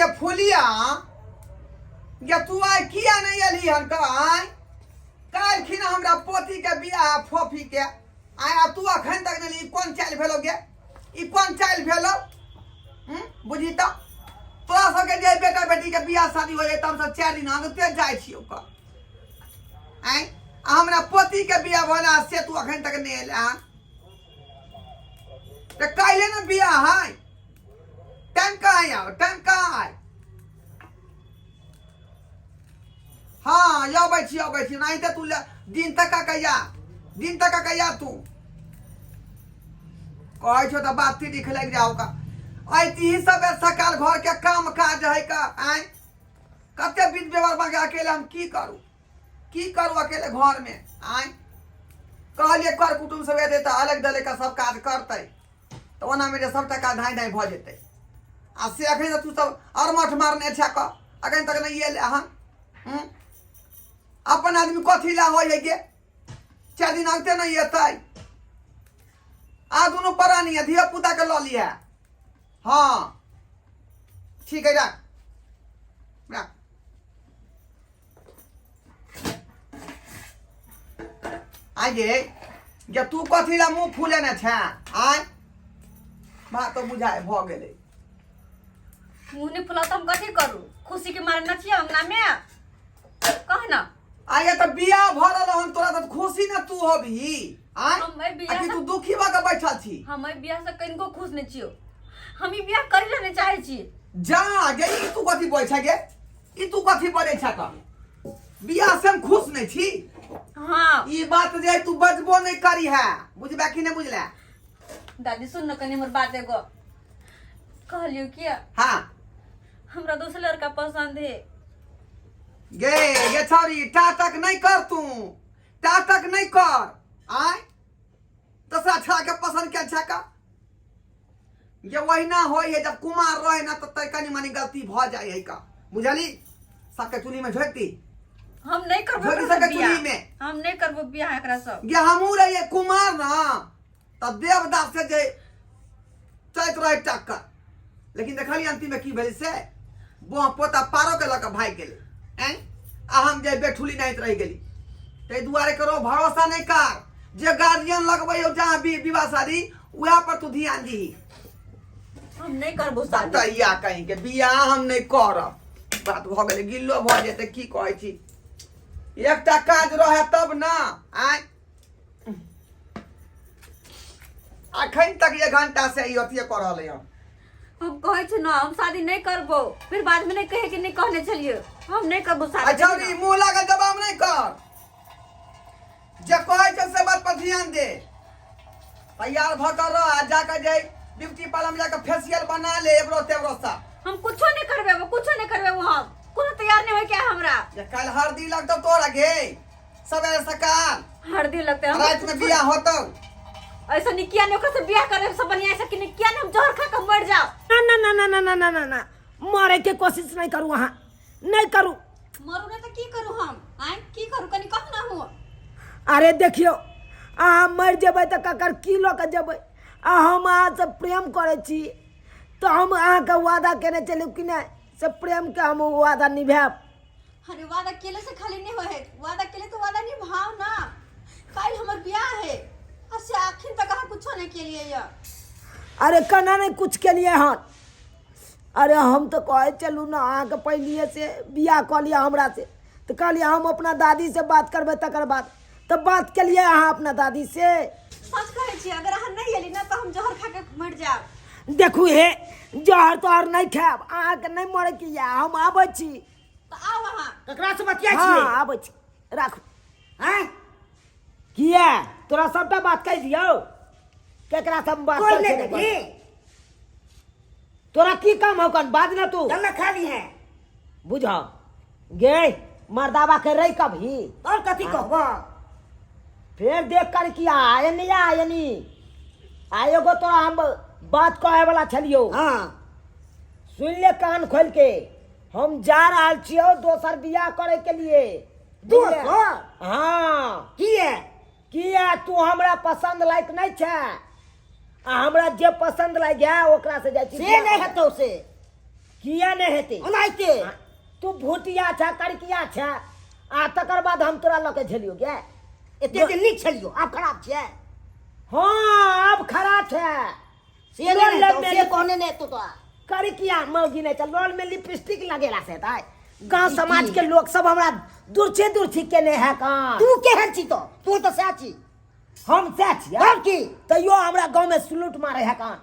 गे फुलिया गे तू आइ किया नहि एलही हन आइ काल्हिखिन हमरा पोतीके बियाह फोफीके आइ आ तू अखन तक नहि एलही। ई कोन चालि भेलो गे ई कोन चालि भेलो बुझी तऽ तोरा सबके जे बेटा बेटीके बियाह शादी हो जाइ तऽ हमसब 4 दिन अगते जाइ छियौ कऽ आँय आ हमरा पोतीके बियाह भऽ गेल से तू अखन तक नहि एलै हन तऽ काल्हि ने बियाह है टाइम कहाँ आब टाइम कहाँ आय हाँ अबै छी अबै छी नहीं तऽ तू दिन तक कहिया दिन तक कहिया तू कहै छौ तऽ बात लिख लागि जाओ का ऐती सब सकाल घर के काम काज है का आय कते विध व्यवहार बाकी अकेले हम की करू की करू अकेले घर में आय कहलिए कर कुटुम्ब सब एतै तऽ अलग दले का सब काज करतै तऽ ओनामे जे सबटा काज धाँइ धाँइ भऽ जेतै आ से अखन तऽ तू सब अरमठ मारने छह कऽ अखन तक नहि एलै हन हूँ? अपन आदमी कथी ला होइ है गे 4 दिन अगते नहि एतै आ दुनू प्राणी आ धिया पुता के लऽ लिहे हाँ ठीक है राख राख आगे जे तू कथी ला मुंह फूलेने छे आय बात तो बुझाय भऽ गेलै मुँह नहीं फुला तो हम कथी करू खुशी के मारे नचिए अंगना में कह ना आगे तऽ बियाह भऽ रहल हन तोरा तऽ खुशी ने तू होबही आय हम एहि बियाह आ कि से- तू दुखी भऽ के बैठल छी हम एहि बियाह से कनिको खुश नहीं छियो हम ई बियाह करी ला नहीं चाहे छी जा गे ई तू कथी बोलै छे गे ई तू कथी बजै छह तऽ बियाह से हम खुश नहीं छी हाँ ई बात जे तू बजबो नहीं करी है बुझबे कि नहीं बुझले दादी सुन न कनी हमर बात एगो कहलियो किया हाँ हमरा दोसर लड़का पसंद है गे गे छौरी टाटक नहीं कर तू टाटक नहीं कर आय दोसरा छड़ा के पसंद के छा का ये वही होय है जब कुमार रहे ना तो तै कनी मनी गलती भ जाय है का बुझली सबके चुनी में झोंक दी हम नहीं करबो झोंकि एकरा सकै से बियाह। चुनी में। हम नहीं करबो बियाह एकरा सब ये हमहू रहिए कुमार ना तब देवदास से जे चैत रहे टक्कर लेकिन देखलिए अंतिम में की भेल से बोह पोता पारो के लऽ कऽ भागि गेलै ऐं आ हम जे बेठुली नाहित रहि गेली ताहि दुआरे करो भरोसा नहि कर जे गार्जियन लगबै हो जहाँ भी विवाह शादी उएह पर तू ध्यान दीही हम नहीं करबो शादी तैया कहीं के बियाह हम नहि करब बात भऽ गेलै गिल्लो भऽ जेतै की कहै छी एकटा काज रहै तब ना आँय अखन तक एक घंटा से ई अथिये कऽ रहलै हन हम कहै छी ना हम शादी नहीं करबो फिर बाद में नहीं कहे कि नहीं कहने छलिए हम नहीं करबो शादी अच्छा ई मुंह लागल जवाब नहीं कर जे कहै छै से बात पर ध्यान दे तैयार भऽ कऽ रह आ जाके जे ब्यूटी पार्लर में जाके फेशियल बना ले एबरो तेबरो सा हम कुछो नहीं करबे वो कुछो नहीं करबे वो हम कोनो तैयार नहीं होय के हमरा जे काल्हि हरदी लगतौ तोरा गे सवेरे सकाल हरदी लगते हम राति में बियाह होतौ ऐसा निकिया ने ओकरा से बियाह करे से बढ़िया ऐसा कि निकिया ने हम जहर खा के मर जाओ ना ना ना ना ना ना ना ना ना मारे के कोशिश नहीं करू अहाँ नहीं करू मरू ने तो की करू हम आय की करू कनी कहू ना हो अरे देखियौ अहाँ मरि जेबै तऽ ककर की लऽ कऽ जेबै आ हम अहाँसँ प्रेम करै छी तऽ हम अहाँके वादा केने छलहुँ कि नहि से प्रेमके हम वादा निभायब अरे वादा केले से खाली नहीं होए है वादा केले तो वादा निभाओ ना कल हमर बियाह है आ से आखिर तक अहाँ कुछो नहीं केलिए या अरे केना नहि किछु केलियै हन अरे हम तऽ कहै छलहुँ ने अहाँके पहिलिएसँ बियाह कऽ लिअ हमरासँ तऽ कहलियै हम अपना दादीसँ बात करबै तकर बाद तऽ बात केलियै अहाँ अपना दादीसँ सच कहै छी अगर अहाँ नहीं एली ना तो हम जहर खा के मर जायब देखू हे जहर तोहर नहि खायब अहाँके नहि मरैके यऽ हम आबै छी तऽ आउ अहाँ ककरा से बतियाइ हँ छियै आबै छी राखू हैं किया तोरा सबटा बात कहि दियौ केकरा सब बात कोई करै नहीं छै, नहि देखी करै। तोरा की काम हौ कन बाज ना तू चल ना खा ली है बुझ गे मर्दाबा के रही कभी और कथी कहबो फेर देख कर किया आयनी आयनी आ एगो तोरा हम बात कहे वाला छलियो हाँ सुन ले कान खोल के हम जा रहल छियौ दोसर बियाह करे के लिए दोसर? हाँ की है किया तू हमरा पसंद लायक नहीं छै आ हमरा जे पसंद लाग गया ओकरा से जाइ छी से नहीं हेतौ से किया नहि हेतै? ओनाहिते। तू भूतिया छा, करकिया छा, आ तकर बाद हम तोरा लऽ के झेलियो गे? एते दिन नीक छलियो, आब खराब छियै? हाँ, आब खराब छै। से नहि लोल हेतौ, में से कहने नहि हेतौ तोरा। करकिया मौगी नहि छै, लोल में लिपस्टिक लगेला से हेतै? गांव समाज के लोग सब हमरा दुर्छे दुर्छी केने है कान। तू केहन छी तो? तू तऽ सएह छी। हम सएह छियै। तब की? तैयो हमरा गांव में सलूट मारे है कान।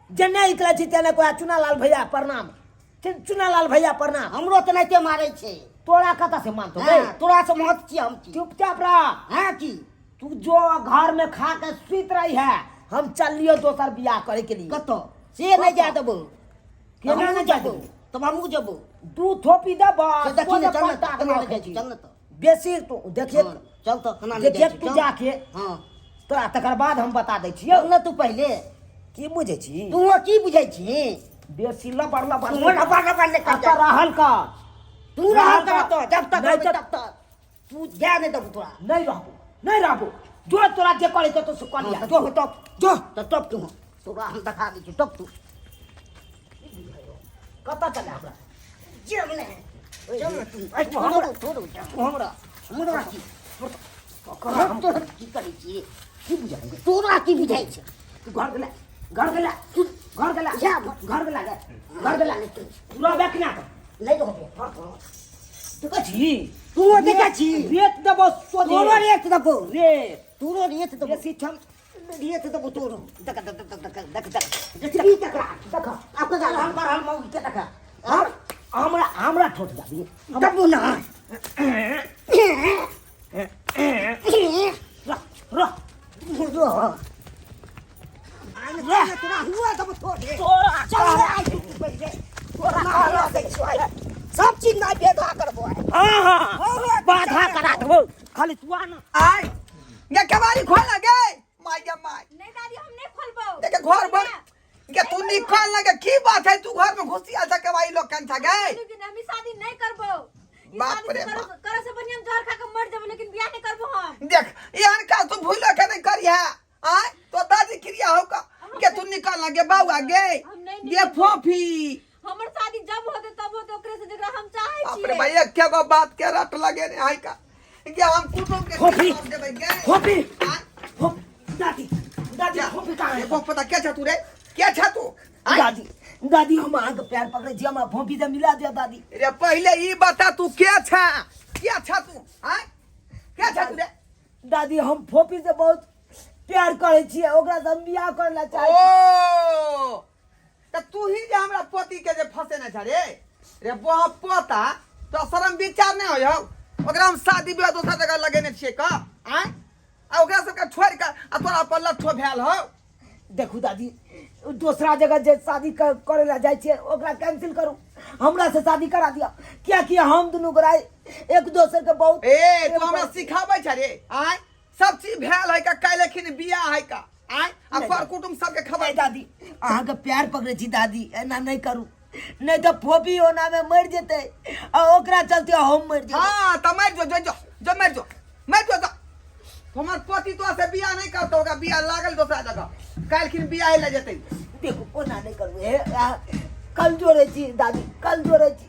जे नहि निकलै छी तेने कोई चुनालाल भैया प्रणाम, चुनालाल भैया प्रणाम। हमरो तऽ नहिते मारै छै। तोरा कतऽ से मानतो? हाँ, तोरा से महत छी हम छी। चुपचाप रह। हाँ की? तू जो घर में खा के सुति रही है, हम चलियो दोसर बियाह करे के लिए। कतऽ? से नहि जा देबो। केना हमहूँ नहि जा जेबो। देबो? तब हमहूँ जेबो। दू थोपी देबो। से देखी ने, चल ने तऽ, केना नहि जाइ छी, चल ने तऽ। बेसी तू देखिए। हाँ, चल तऽ, केना नहि देखिए जाइ छी, तू चल। जाके। हाँ। तोरा तकर बाद हम बता दै छियौ। चल ने तू पहिले। की बुझै छी? तू की बुझै छी? बेसी लबड़ लबड़ तू लबड़ लबड़ नहि कर। एतऽ रहल कर। तू रहल कर तऽ, जब तक नहि रहबै तऽ तब तक। तू जा नहि देबो तोरा। नहि रहबो, नहि रहबो। जो तोरा जे करे के तो से कर लिया। हाँ, जो तऽ टप। जो। तऽ टप तू, तोरा हम देखा दै छी, टप तू। कतऽ चले हमरा? चल ने, चल ने तू। ऐ, छोड़ो, छोड़ो, तू हमरा हमरा की? हम तोरा की करै छी? की बुझाइ? तोरा की बुझाइ छै? तू घर गेला, घर गेला, तू घर गेला, जा। घर गेला, घर गेला। तू रहबे कि ना? नहि रहबो। देखै छी? तू देखै छी? रेत देबो सोझे। तोरो रेत देबो। रेत। तोरो रेत देबो। बेसी छम रेत देबो तोरो। देख, देख, देख, देख, देख, देख, देखबी तकरा? देख। आब ककरा हम बढ़ल मौगी के देख। हम हमरा हमरा ठोट जाबी। देबो ना। रह रह। रह, तोरा हुआ देबो थोड़े। तोरा चल रे, आइ तू पहिले। तोरा कहलो दै छियौ आइ। सब चीज ना बेधा करबो आइ। हाँ हाँ, बाधा करा देबो, खाली तू आ ना। आय गे, केवाड़ी खोल गे, माय गे माय। नहीं दादी, हम नहीं खोलबो। देखे घर पर गे, तू निकल ना गे। की बात है, तू घर में घुसी आल छ केवाड़ी लोग कंछा गे? लेकिन हम ई शादी नहीं करबो। ई बाप शादी रे से बाप। करे से बढ़िया हम जहर खा के मर जेबो, लेकिन बियाह नहीं करबो हम। देख, एहन काज तू भूलो के नहीं करिहा। आय तो दादी क्रिया हो का के तू निकल ना गे बाबा गे। हम नहीं गे निकलबो। फोफी। हमर शादी जब होते तब होते, ओकरे से जेकरा हम चाहे बाप रे छियै। भाई, एक के गो बात के रट लगे ने आय का गे, हम कुटुंब के फोफी। जवाब देबै गे। फोफी। आय। फोफी, दादी, दादी। जा। फोफी कहाँ है? ये पता क्या छा तू रे, क्या छा तू? आय? दादी, दादी, हम अहाँके पैर पकड़ै छी, हमरा फोफी से मिला दिअ दादी। रे, पहिले ई बता तू के छा, के छा तू? आय, के छा तू रे? दादी, हम फोफी से बहुत प्यार करै छियै, ओकरा से हम बियाह करै ला चाहै छी। ओ त तू ही जे हमरा पति के जे फसेने छ रे। रे बोहा पोता, तो शरम विचार नहीं होय हौ? ओकरा हम शादी विवाह दोसर जगह लगेने छियै का? आय, आ ओकरा सबके छोड़ि के आ तोरा पर लट्ठो भेल हौ? देखू दादी, दोसरा जगह जे शादी करै ला जाइ छियै, ओकरा कैंसिल करू, हमरा से शादी करा दिअ, कियाकि हम दुनू गोरा एक दोसर के बहुत ए, प्रेम तू हमरा करै छी। सिखाबै छ रे? आय, सब चीज भेल है का, काल्हि बियाह है का? आय, आ नहीं। कर कुटुंब सबके खबर। नहीं दादी, अहाँके प्यार पकड़ै छी दादी, एना नहि करू, नहि तऽ फोफी ओना मे मरि जेतै आ ओकरा चलते हम मरि जेबै। हाँ, तऽ मरि जो, जो जो जो, मरि जो, मरि जो, जो। हमर पति तो से बियाह नहीं करतो, ओकरा बियाह लागल दोसरा जगह, काल्हिखिन बियाह लए जेतै। देखू, ओना नहि करू। हे, कल जोड़ै छी दादी, कल जोड़ै छी,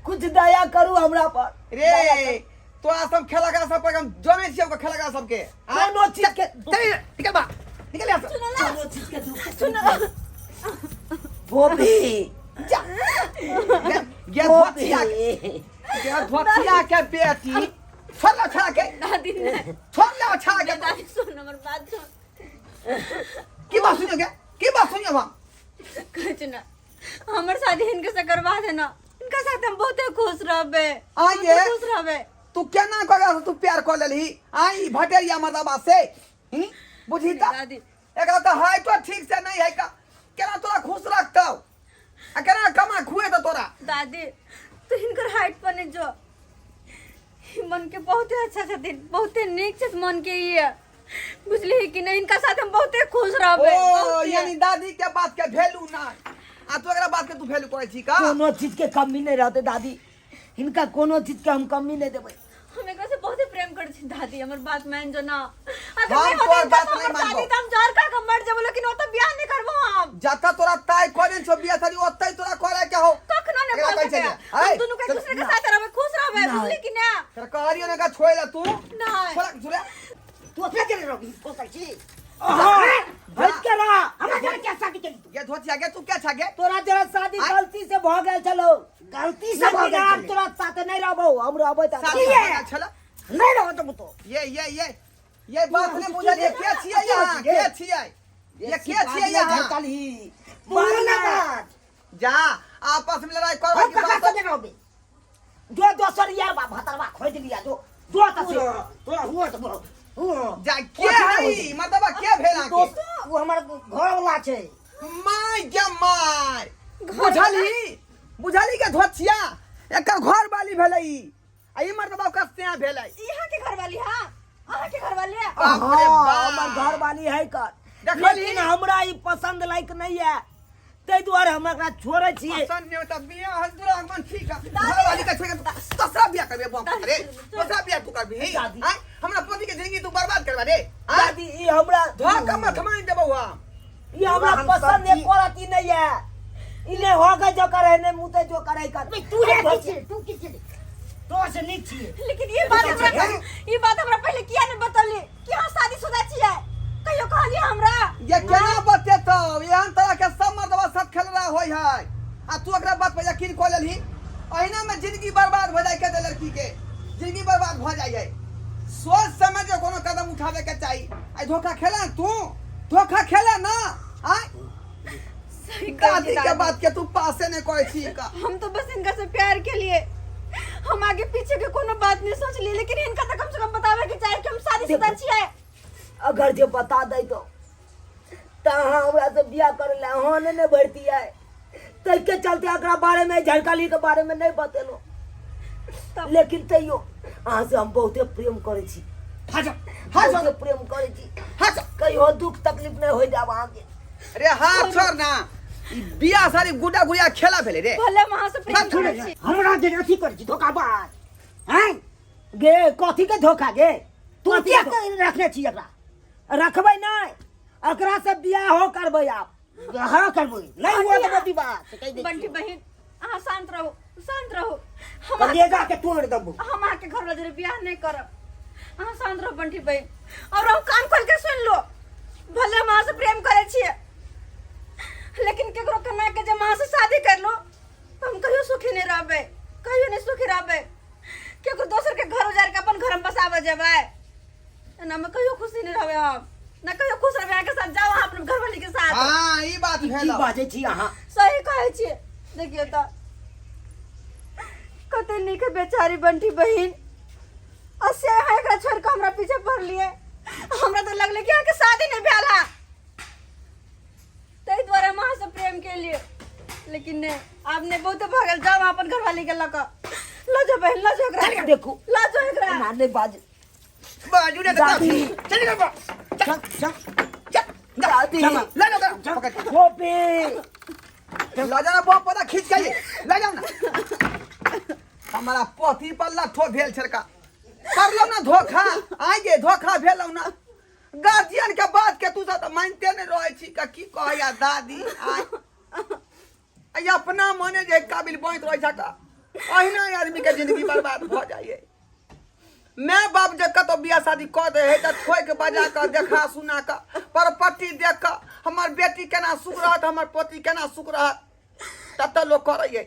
कुछ दया करू हमरा पर। रे, तोरा सब खेलगा सब पर हम जनै छियै, ओकर खेलगा सबके। आँय? कोनो चीज के चल, निकल बा, निकल यहाँ से। कोनो चीज के दुख। फोफी। जा। गे, गे धोतिया के, गे धोतिया के बेटी, छोड़ ले छोड़ा के। दादी नहीं। छोड़ ले छोड़ा के। दादी, सुन, हमर बात सुन। की बात सुनियो गे, की बात सुनियो हम? कुछ ना, हमर शादी हिनके से करवा देना, इनका साथ हम बहुते खुश रहबे। आइए। बहुते खुश रहबे। तू केना कऽ तू प्यार कऽ लेलही आई भटेरिया मर्दबा से? हम्म? बुझही तऽ दादी। एकरा तऽ है तो ठीक से नहीं है का, केना तोरा खुश रखतौ आ केना कमा खुएतौ तोरा? दादी, तू हिनकर हाइट पर नहीं जो, ई मन के बहुते अच्छा छथिन, बहुते नीक छथि मन के ई, बुझली कि नहीं? इनका साथ हम बहुते खुश रहबे। ओ बहुते। यानी दादी के बात के वैल्यू ना, आ तू एकरा बात के तू वैल्यू करै छी का? कोनो चीज के कमी नहीं रहते दादी, हिनका कोनो चीज के हम कमी नहीं देबै। हम एकरा से बहुते प्रेम पड़ै छी दादी हमर बात मान जो ना। अगर हम नहीं होतै तोहर हिनका बात से नहीं हमर शादी मानबो। तऽ हम जहर खा कऽ मर जेबो, लेकिन ओतऽ बियाह नहीं करबो हम। जतऽ तोरा तय कऽ देन छौ बियाह शादी, ओतै तोरा करे के हो। कखनो नहीं एकरा भऽ कहै छै सकैया। जे, हम ऐ, दुनू के एक चल, दूसरे के साथ रहबै, खुश रहबै, बुझली कि ना? तोरा कहलियौ ने एकरा छोड़ै ला तू। नहीं। छोड़ा छोड़े। तू अपने चले रहो पोसल छी। हाँ, हट के रह। हमरा जरा क्या शादी केली तू? गे धोतिया गे, तू क्या छा गे? तोरा जरा शादी आय। गलती से भऽ गेल छलौ। गलती से भऽ लेकिन गेल आब छलै। तोरा साथे नहि रहबौ, हम रहबै तऽ शादी किए? भऽ गेल छला। नहीं रहो तो तो ये ये ये ये बात नहीं बुझलियै के छियै यहाँ, के छियै ये, के छियै यहाँ? झटकलही बोल ना बात। जा आपस में लड़ाई करबै हम कि ककरा बात? संगे रहबे? जो दोसर यार बा भतरवा खोज लिया, जो जो त से तोरा हुआ त हुआ। जा के है ई? मतलब के भेल अहाँके? दोस्त वो हमर घर वाला छै। My गे my, बुझलही बुझलही के धोतिया, एकर घर वाली भेलै ई, आ ई मर्दबा ओकर सेया भेलै। ई अहाँके घरवाली है? अहाँके घरवाली है? बाप रे हाँ, बाप। हमर घरवाली है कर। देखली? लेकिन हमरा ई पसंद लायक नहीं है, ताहि दुआरे हम एकरा छोड़ै छियै। पसंद नहीं होता बियाह हल दुरागमन ठीक है, घरवाली के छोड़ के दूसरा बियाह करबे? बाप रे, दूसरा बियाह तू करबी? दादी। आय हमरा पति के जिंदगी तू बर्बाद करबा रे? आय दादी, ई हमरा धोखा मत मान देबौ हम। ई हमरा हम पसंद सब एको रति नहीं है। ई ने हो गए जो करे, ने मुते जो करे कर। बे तू है की छी? तू की छी? तो से नीक छी। लेकिन ये बात हमरा, ई बात हमरा पहले किया नहीं बतौली कि अहाँ शादीशुदा छियै? कहियो कहलियै हमरा? ये केना बतेतौ? एहन तरह के सब मर्दबा साथ खेल रहा होय है आ तू एकरा बात पर यकीन कऽ लेलही। अहिना में जिंदगी बर्बाद भऽ जाइ के, लड़की के जिंदगी बर्बाद भऽ जाइ है। सोच समझ के कोनो कदम उठावे के चाही। आई धोखा खेला तू, धोखा खेला ना? आय सही कहै दादी छी के दादी। बात के तू पासे नहीं करै छी का। हम तो बस इनका से प्यार के लिए हम आगे पीछे के कोनो बात नहीं सोच लिए, लेकिन इनका तो कम से कम बतावे के चाहे कि हम शादीशुदा छियै। अगर जे बता दै तो तऽ अहाँ हमरा से बियाह करे ला हाँ नहीं ने भरती है, ताहिके चलते एकरा बारे में, झड़काली के बारे में नहीं बतेलहुँ। लेकिन तैयो अहाँ से हम बहुते प्रेम करै छी। हाँ चल, हाँ चल। बहुते प्रेम करै छी। हाँ चल। कहियो दुख तकलीफ नहीं हो जाब अहाँके। रे हाथ छोड़ ना, ई बियाह सारी गुड्डा गुड़िया खेला भेलै रे। भले हम अहाँ से प्रेम करै छी। हमरा जे अथी करै छी धोखाबाज हैं। गे कथी के धोखा गे? तू कथी किया के धोखा? रखने छी एकरा? रखबै नहि, एकरा से बियाह हो करबै आब। हाँ करबै, नहीं हुआ तो विवाह से कहि दै। बंटी बहिन, अहाँ शांत रहू, शांत रहू। हम कलेजा के तोड़ देबो। हम अहाँके घर वाला जरे बियाह नहीं करब, अहाँ शांत रहू बंटी बहिन। और हम कान खोल के सुन लो, भले हम अहाँ से प्रेम करै छियै, लेकिन केकरो कना के जब अहाँ से शादी कर लो तो हम कहियो सुखी नहीं रहबै, कहियो नहीं सुखी रहबै। केकरो दोसर के घर उजाड़ के अपन घर में बसाबऽ जेबै, एना में कहियो खुशी नहीं रहबै हम, ना कहियो खुश रहबै अहाँके साथ। जाओ अहाँ अपन घरवाली के साथ। हाँ ई बात की भेल। बाजै छी अहाँ? सही कहै छियै। देखियौ तऽ कते नीक है बेचारी बंटी बहिन, आ से अहाँ एकरा छोड़ि कऽ हमरा पीछे पड़लियै। हमरा तऽ लगलै कि अहाँके शादी नहि भेल है, ताहि दुआरे हम अहाँसँ प्रेम केलियै, लेकिन नहि, आब नहि, बहुते भऽ गेल। जाउ अहाँ अपन घरवाली के लऽ कऽ, लऽ जाउ बहिन, लऽ जाउ एकरा। देखू। लऽ जाउ एकरा। एना नहि बाज। बाजू ने। दादी। चल निकल बा। चल चल। चल। दादी। ले जाओ ओकरा, पकड़ के। गोपी। लऽ जाओ ना, बहुत पता खींच के ले जाओ ना। हमारा पति पर लठो भेल छलका, करलौ ना धोखा। आइ गे धोखा भेलौ ना। गार्जियन के बात के तू सब तऽ मानिते नहि रहै छी का, की कहैया दादी? आइ आइ अपना मने जे काबिल बनैत रहै छै का, अहिना आदमी के जिंदगी बर्बाद भऽ जाइए। माय बाप जे कतौ बियाह शादी कऽ दै है तऽ ठोकि बजा कऽ, देखा सुना कऽ, परपट्टी देख कऽ, हमर बेटी केना सुख रहत, हमर पोती केना सुख रहत, तब तऽ लोक करैए।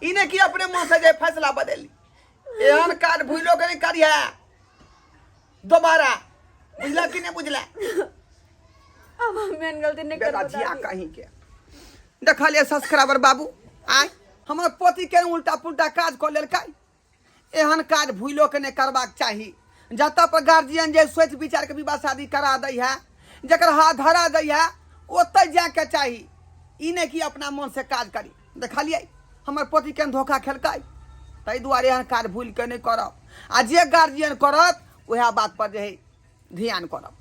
ई नहि कि अपने मन से जे फैसला बदलि। एहन काज भूलो के नहि करिहे दोबारा, बुझला कि नहि बुझला? अब हम एहन गलती नहि बेटा करबो धिया दादी। कहीं के देखलिए सब्सक्राइबर बाबू, आय हमर पोती के उल्टा पुल्टा काज कऽ लेलकै। एहन काज भूलो के नहि करबाक चाही। जतऽ पर गार्जियन जे सोचि विचार के विवाह शादी करा दै है, जकर हाथ धरा दै है, ओतहि जाके चाही, ई नहि कि अपना मन से काज करी। देखलिए हमर पोती केहन धोखा खेलकै। ताहि दुआरे एहन काज भूलि के नहि करब, आ जे गार्जियन करत उएह बात पर जे है ध्यान करब।